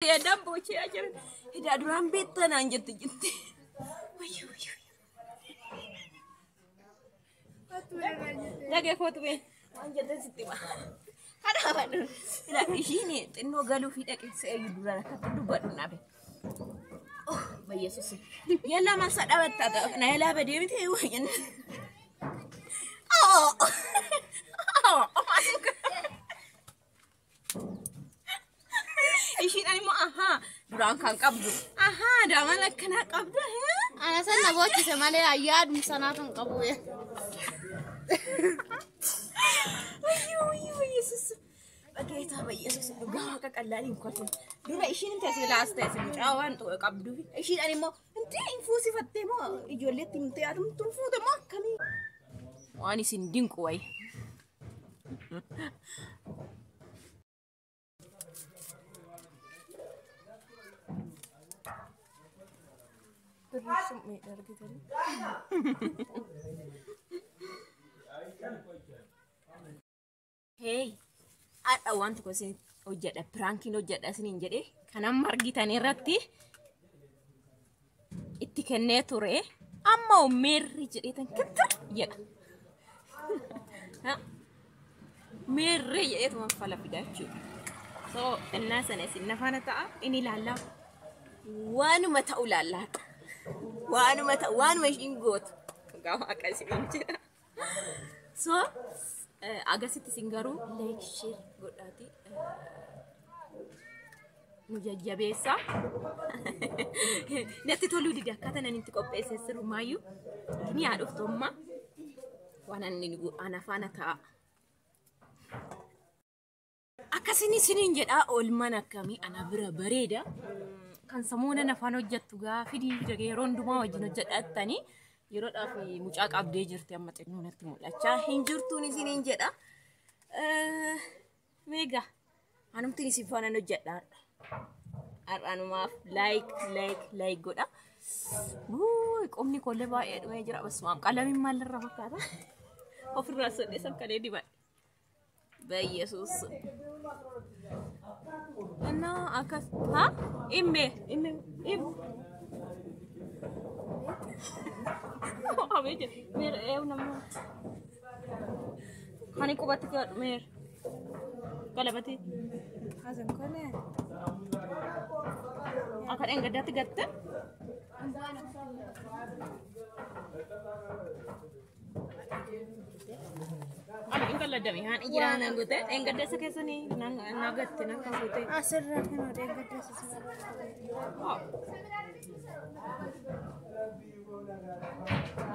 Yaadaan boochee jiran. Hidhaa duraan beektaa naan jette jette. Wayyo wayyo. Dhagee kootu bee waan jette sitti hima. Kanaaf hidhaa ishiin xinnoo galuu fi dhaqee se'ee duraan akkatti dubbadhu naafe. Oh, Yesus. Yalla masa dhabatta na yala badee miti wayyan. Oh. Oh, Ishiin immoo ahaa duraan kan qabdu ahaa daaman akkanaa qabdu. Ana san na boochise malee ayyaadum sanaa kan qabu. Wayyoo wayyoo Yesus. በጌታ በኢየሱስ dhugaa waaqa qallaaliin kolfin dura ishiin teessee laas teessee mucaa waan qabduuf ishiidhaan immoo intee hin fuusifattee moo ijoolleetti himtee atumtuun fuute moo akkamii waan isin dinqu wayi. Hey, haadha waan tokko isin hojjedha, piraankiin hojjedha isiniin jedhee kan amma argitan irratti itti kennee ture. Amma meerri jedheetan kitta jedha. Meerri jedheetuma fala fida jechuudha. So innaa sana isin nafaana ta'a inni ilaallaa waanuma ta'u ilaallaadha. Waanuma ta'u waanuma ishiin gootu. Gaafa akka isiniin jedha. So agasitti isin garuu like share godhaati nu jajjabeessa. Natti toluu dide akkaataa nan itti qopheesse sirumaayyuu ni haa dhuftu amma waan inni ana faana ta'a. Akkasini isiniin jedhaa oolmaan akkamii ana bira bareeda. Kan samuuna nafaan hojjettu gaafii yeroo hundumaa wajjin hojjedhattanii yeroodhaaf mucaa qabdee jirti amma xinnoo natti mul'achaa hin jirtuun isiniin jedha. Meegaa anumtiin isin faana hojjedha. Har'anumaaf like like like godha. Qomni koollee baay'ee dhumee jira. Basumaam qalamiin maalirra fakkaata? Ofirraa sodhee sakkalee dibadhe. በኢየሱስ እና አካስ ሀ ኢሜ ኢሜ ኢም አቤት ሜር ኤው ነሞ ከኒ ቁበት ሜር ቀለበቴ Hasan kone. akka dheengaddaatti gatte Ani hin qalladame haan ijaa naan goote dheengadda isa keessanii na gatte na kafuute. Asirra kan dheengadda sisuma.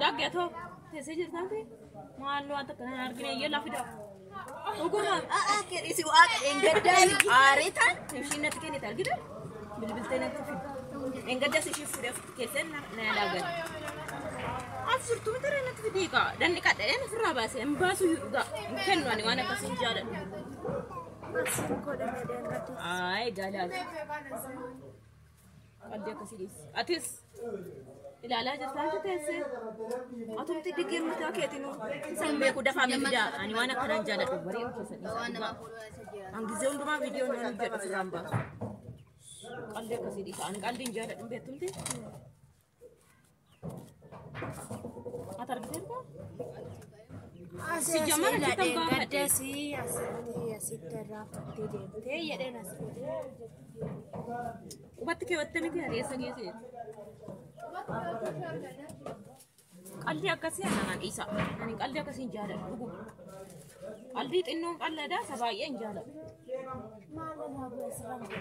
Daggeetoo teessee jirtaati maal waan takka nan argine iyyee lafi daa. Dhuguma kedhisi waaqa dheengaddaa aareetaan ishiin natti kennite argite bilbiltee natti fidde. Dheengaddas ishii fuudhee keessee na yaalaa galte. As jirtu miti natti fidii kaa danni qadhadheen ofirraa baasee hin baasu iyyuu dhugaa hin kennu ani waan akkasii hin jaaladhu. Asin godhame dheengadda. Ay gaalaal. Qalbii akkasii dhiisi. Atis ilaalaa jirtaanti teessee. Atumti diggeen mataa keetiin isaan beeku dafaa mi fidaa. Ani waan akkanaan jaaladhu bareedu keessan dhiisa. An gizee hundumaa viidiyoo nan hojjedhu ofirraan baasu. Qalbii akkasii dhiisa. Ani qalbii hin jaaladhu beektumti. Ati argiteerta? Asii jamara ila jettan gaafadhe. dheengadda si asitti asitti irraanfattee deemtee jedheen as godhee. Qubatti keewwatte miti hariyeessa geesse. Qalbii akkasii anaan dhiisa. Ani qalbii akkasii hin jaaladhu dhuguma. Qalbii xinnoon qalladaa isa baay'ee hin jaaladhu. Maal irraa bu'e asirraan godhe?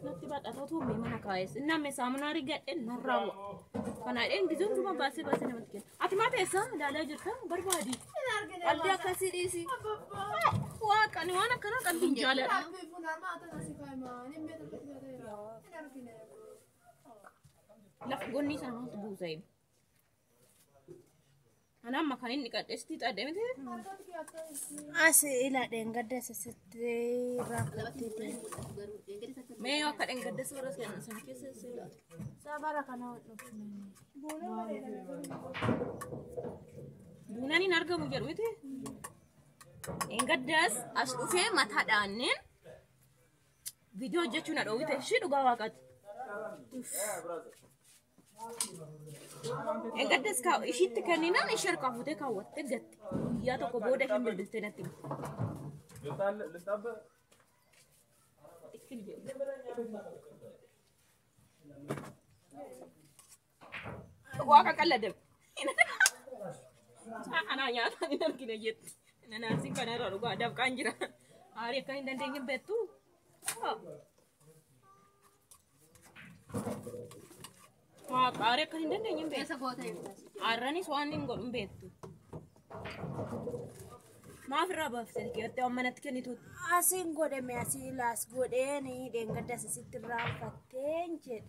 Natti badhaatatu mee mana kaa'es. Innaa saamunaa rigadhe narraa bu'a. Kanaadheen gizee hundumaa baasee baasee namatti kenna. Ati maa teessa ilaalaa jirta barbaadi. Qalbii akkasii dhiisi. Waaqa ani waan akkanaa qalbii hin jaaladhu. Lafa gonni sana maaltu buusa hima. Ana amma kan inni qadheessitii xadhe miti. As ila dheengadda asitti irraanfattee deemte. Mee yoo akka dheengadda suura sana keessa seera. Sabara kana hodhuuf. Duunaan hin argamu jedhu miti. Engaddaas as dhufee mataa dhaanneen viidiyoo hojjechuu na dhoowwite ishii dhugaa waaqaati. Engaddaas ishiitti kenninaan ishee harkaa fuutee kaawwattee gatte. Guyyaa tokko booda isheen bilbiltee natti himte. Waaqa qalladame. Anaa nyaataan hin argine jetti. Nanaarsiin kanarra dhugaa dafqaan jira. Aarii akka hin dandeenye beektu. Waaqa aarii akka hin dandeenye beektu. Aarranis waan hin godhu hin beektu. Maaf irraa baaftee keessatti waan manatti kennituutti. Asiin godhame asii laas godheen dheengaddas asitti irraanfatteen jedhe.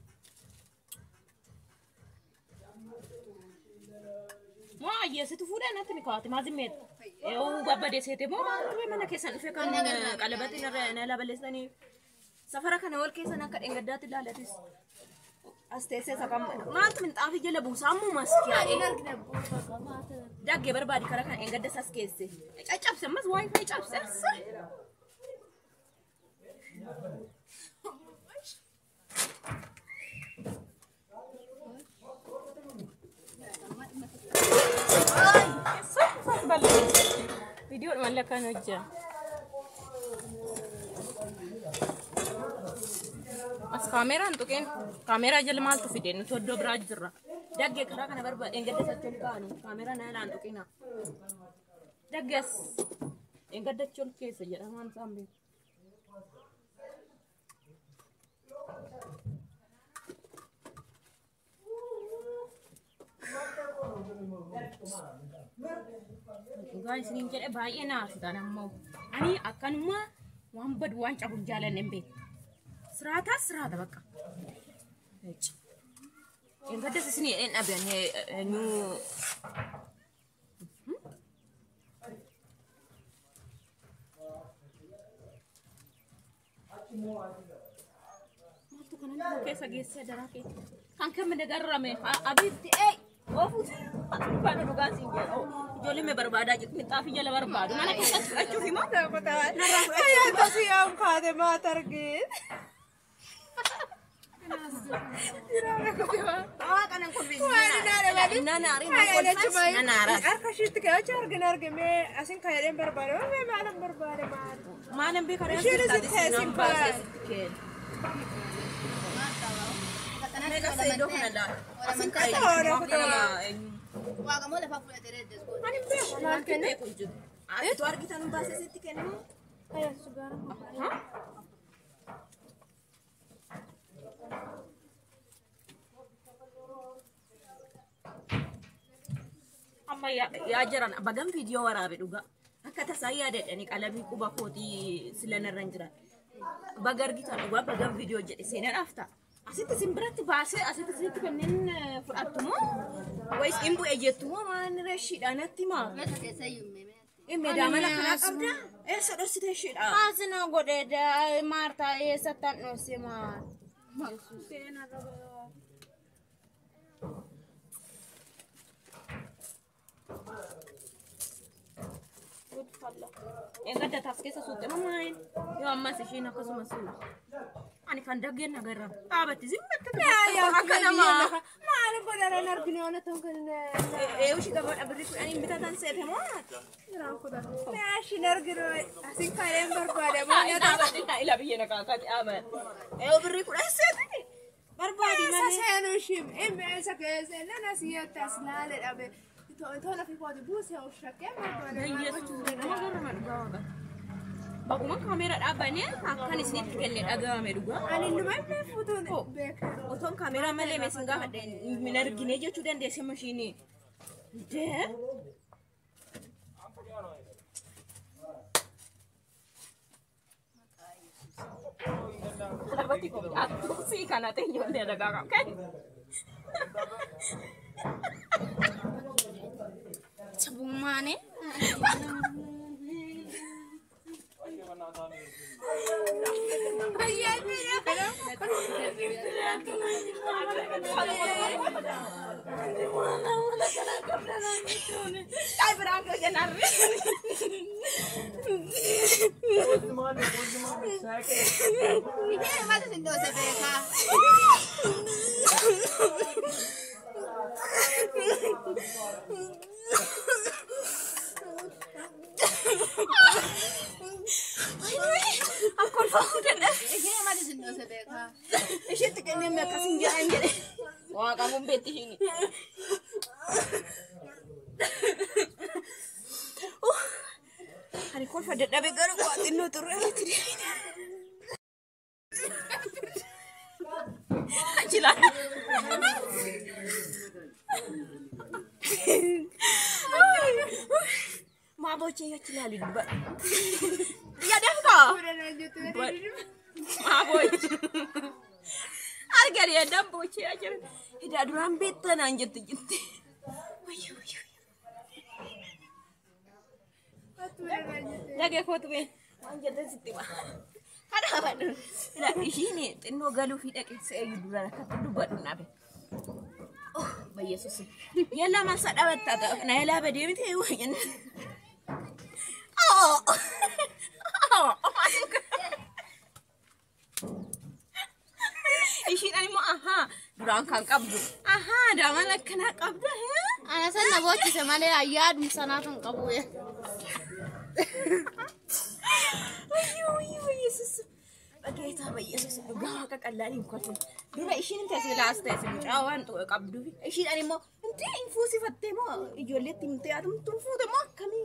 Moo ayyeessitu fuudhee natti ni kaawwate maa zimmeetu. Eewu babbadee seete moo maal turee mana keessan dhufee kan qalabatiin irra na laballeessanii safara kana wal keessan akka dheengaddaatti ilaalatis. As teessee isa kan maaltu minxaafii jala buusaa ammoo maskiyaa'ee. Daggee barbaadi karaa kan dheengaddas as keesse. Caccabse ammas waayifaayi cabse. Viidiyoodhuma illee akkaan hojjaa. As kaameraan tuqeen kaameraa jala maaltu fide nuti iddoo biraa jirra. Daggee karaa kana barbaade dheengadda achi ol kaa'anii kaameraa na ilaan tuqina. Daggee as dheengadda achi ol keessa jedha waan isaan beeku. Dhugaa isiniin jedhe baay'ee naafsitan ammoo. Ani akkanuma waan badu waan cabu hin jaalanne hin beeku. Siraataa siraata bakka. Engaddas isinii jedheen dhabe ani eenyu maaltu kana keessa geessee daraa kee kan kenne garrame abiitti ee oofuuti kana dhugaa siin jedha ijoollee mee barbaadaa jirtu minxaafii jala barbaadu mana keessatti fudhachuuf himaa narraa fudhachuuf Akkasii yaa'u kaate maata argee. Harka ishiitti kaa'acha argina argamee asin kaa'edheen barbaade mee maalan barbaade maal. Maalan beekaa Isheen isin teessin baasee sitti kenna. Maal kenne? Ati argitan baasee sitti kennu. Amma yaa jiran bagan viidiyoo waraabe dhugaa. Akka tasaa yaadadhani qalamii quba kootii sila narra hin jiran. Baga argitan dhugaa bagan viidiyoo jedhe seenaadhaaf ta'a. Asitti isin biratti baasee asitti isinitti kanneen fudhattu moo wayis hin bu'e jettu moo maal reeshiidha natti maa? Meedaa mana kanaa qabda? Eessa dhoksite isheedha? Asinoo godhee Maartaa eessatti dhosse maal? Eeggadda taas keessa suutte mamaayin yoo ammas ishiin akkasuma suutu. Ani kan daggeen agarra. Dhaabatti zimmatti akka namaa. Maal godhan arginu waan ta'u kan Ee ushii gabaadha birrii kudhaniin bitatan seete moo? Meeshin arginu asin kaa'een barbaade moo nyaata. Dhaabatti na ila biyya na kaakati dhaabatti. Ee birrii kudhan seete. Barbaadi Eessa malee. seenu ishim eessa keessa nan asii as laale dhabe. Tola fi kooti buusee of shakkee barbaade. Nama garama dhugaa waaqa. Baguma kaameera dhaabbanee akkan isinitti kenne dhagahame dhugaa. Ani numa hin fuutuun beeka. Otoon kaameeraa malee meesin gaafadhe hin argine jechuu dandeesse mashiinii. Dee. Qalabatti kophee kana ta'e ijoollee dhagaa qaba. Kenni. Sabummaane. Ay, prank hojjannarre. Ishee maaltu sin dhoose beekaa? Akka ulfaa'uu danda'a. Ishee maaltu sin dhoose beekaa? Isheetti kennee akkas hin jedhan jedhe. Waaqaan kun beetti ishiin. Ani kolfa dadhabe garuu waa xinnoo turre irratti deemine. Achi ilaala. Maa boochee achi ilaali dubbadhu. Yaa dafqaa. Maa boochee. Argani yaadaan boochee ajira. Hidhaa duraan beektaa naan jette jette. Wayyo wayyo. Dhagee kootu bee waan jettan sitti ba'a. Kanaaf ishiin xinnoo galuu fi dhaqe se'ee duraan akkatti dubbadhu naafe. Oh, Yesus. Yalla masa dhabatta na yala badee miti wayyan. Oh. Oh, ishiin immoo ahaa duraan kan qabdu ahaa daaman akkanaa qabda. Ana sana boochise malee ayyaadum sanaatu hin qabu. Wayyo wayyo Yesus. በጌታ በኢየሱስ dhugaa waaqa qallaaliin kolfin dura ishiin teesse laas teesse mucaa waan qabduuf ishiidhaan immoo intee hin fuusifattee moo ijoolleetti himtee atumtuun fuute moo akkamii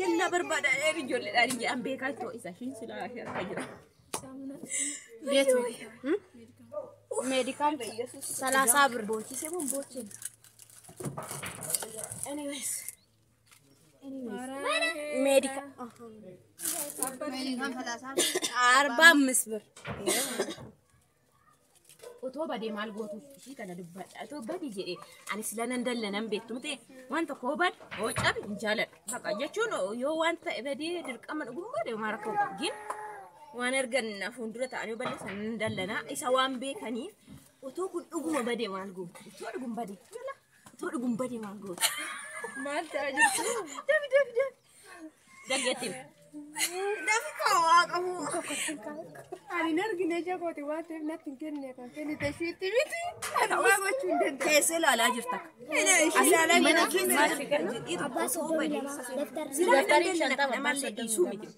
yellaa barbaada ijoolleedhaan hin jedhan beekaa ittoo isa ishiin silaa harka jira. Beetu. Meedikaal ሰላሳ ብር Boochise moo boocheen? Anyways. ሜዲካል 45 ብር. Otoo badee maal gootuuf ishii kana dubbadha. Otoo badii jedhee ani sila nan dallanan beektu miti waan tokko hoo bade hoo cabe hin jaaladhu. Baqa jechuun yoo waan ta'e badee dirqama dhugummaa deemaa rakkoo qabu. Gin waan argan fuuldura ta'anii balleessan nan dallanaa isa waan beekaniif otoo kun dhuguma badee maal gootu? Otoo dhugum badee otoo dhugum badee maal gootu? Maal ta'a jirtu? Dafi dafi dafi. Daggeetti. Dafi kaa waa qabu. Ani hin argine ija kooti waan ta'eef natti hin kenne kan kennite ishiitti miti. Ani waa gochuu hin danda'u. Teessee ilaalaa jirta. Ishii ilaalaa Mana jirti. keessa abbaa 50 namallee dhiisuu miti.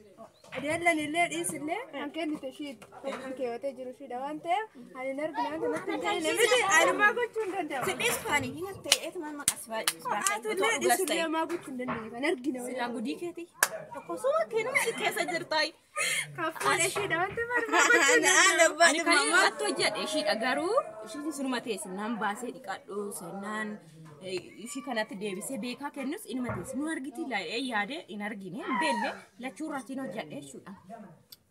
Adeellan illee dhiisillee kan kennite ishiitti. Kan keewwatee jiru ishiidha waan ta'eef ani hin argine waan natti hin kenne miti. Ani maa gochuu hin danda'u. Sidhiis faani hin ta'eet maal maqaa si baay'ee. Atullee dhiisillee maa gochuu hin dandeenye kan argine. Silaa gudii keeti. Tokkosuma kennumsi keessa jirtaayi. Kan fuudhe ishiidha waan ta'eef ani maa gochuu hin danda'u. Ani kan irratti hojjedhe ishiidha garuu ishiin sunuma teesse naan baasee dhiqadhu sennaan ishii kanatti deebisee beekaa kennus inuma teesse nu argiti yaadee hin argine hin beekne lachuu irrattiin hojjedhe jechuudha.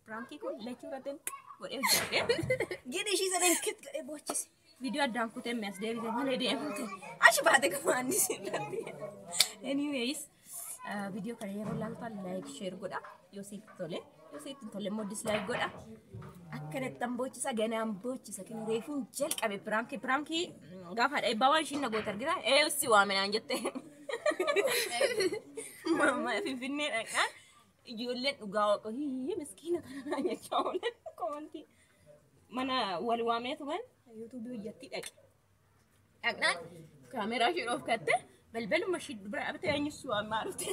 Piraankii kun lachuu irratti godhee hojjedhe. Gidi ishii sana kit godhee boochise. Viidiyoo addaan kutee mi'as deebise malee deemte. Achi baate gamaannis irratti. Anyways, viidiyoo kana yeroo laaltan like share godha yoo sitti tole yoo sitti hin tolle immoo dislike godha. Akkanattan boochisa ganaan boochisa kan reefuun jalqabe piraankii piraankii gaafa dha waan ishiin na goote argita ee si waame naan jette. Mamma Finfinnee dhaqaan ijoolleen dhugaa waaqa hii miskiina kana naan jechaa oolan komantii mana wal waamee turan yuutuubii hojjetti dhaqe. Dhaqnaan kaameraa ishee dhoofkatte balbaluma ishee bira dhaabbatee eenyus waamaa dhufte.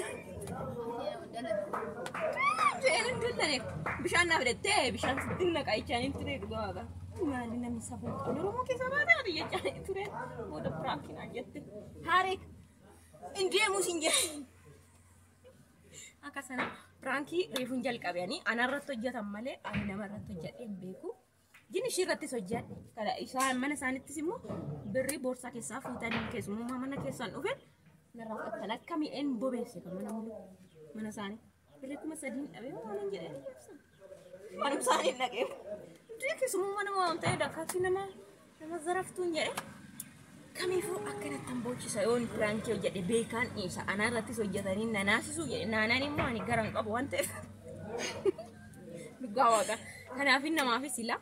Jeen dallane bishaan naaf fidattee bishaan sitti naqa jechaan ture dhugaa waaqa. Maali namni safuu qabu Oromoo keessa baatee ati jechaan ture booda piraankii naan jette. Haaree hin deemu sin jedhe. Akka sana piraankii reefuun jalqabanii anarratti hojjetan malee ani namarratti hojjedhee hin beeku. Jin ishii irrattis hojjedhe. Kana isaan mana isaanittis immoo birrii boorsaa keessaa fuutanii keessummaa mana keessaan dhufe narraa fudhatan akka mi'een bobeesse kan mana mulu mana isaanii. Birrii 3000 dhabee waan hin jedhanii ibsan. Manuma isaanii hin dhaqee. Durii keessummaa nama waan ta'eef akkaatti nama nama zaraftuun jedhe. Kamiifuu akkanattan boochisa yoon piraankii hojjedhe beekaan dhiisa anarrattis hojjetanii nanaasisuu jedhe naanaan immoo ani gara hin qabu waan ta'eef. Dhugaa waaqa. Kanaaf namaafis ilaa.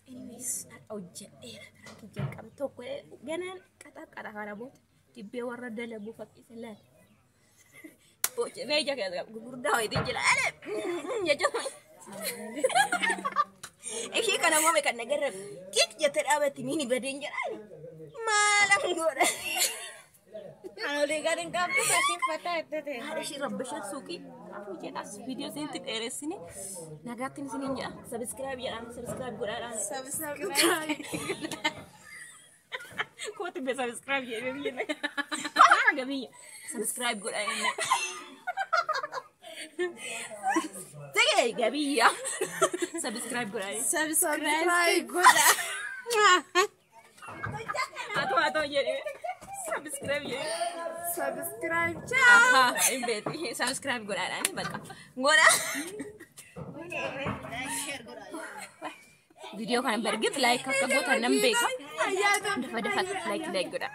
Anyways, hojjedheera piraankii jalqabe tokko ganaan qaxa qaxa kana booda Dibbee warra dalagu fakkiisa laata. Boocamee ija keessa qabu gurguddaa wayiitu jira. Ale jechuun. Ishii kana moome kan nagarra kiik jettee dhaabatti miini badeen jedhaani. Maalan godha. Ani olii gadi hin qabdu ishiin fataa itti ta'e. Haadha ishii rabbashaa suuqii. Kanaafuu jedhaas viidiyoo isinitti dheeressine nagaatti isiniin jedha. Sabiskiraayib jedhaan sabiskiraayib godhaadhaan. Subscribe. Kootu be sabiskiraayib jedhee biyya nagaa. Biyya sabiskiraayib godhaa inni. Tegee gabiyya. Sabiskiraayib godhaa inni. Subscribe godha. Atoo atoo jedhee sabiskiraayib jedhee. Subscribe ciao. Ahaa hin beekti sabiskiraayib godhaadhaan bakka godhaa. Viidiyoo kana bargit laayik akka gootan nan beeka. Ayyaata. Dafa dafa laayik laayik godhaa.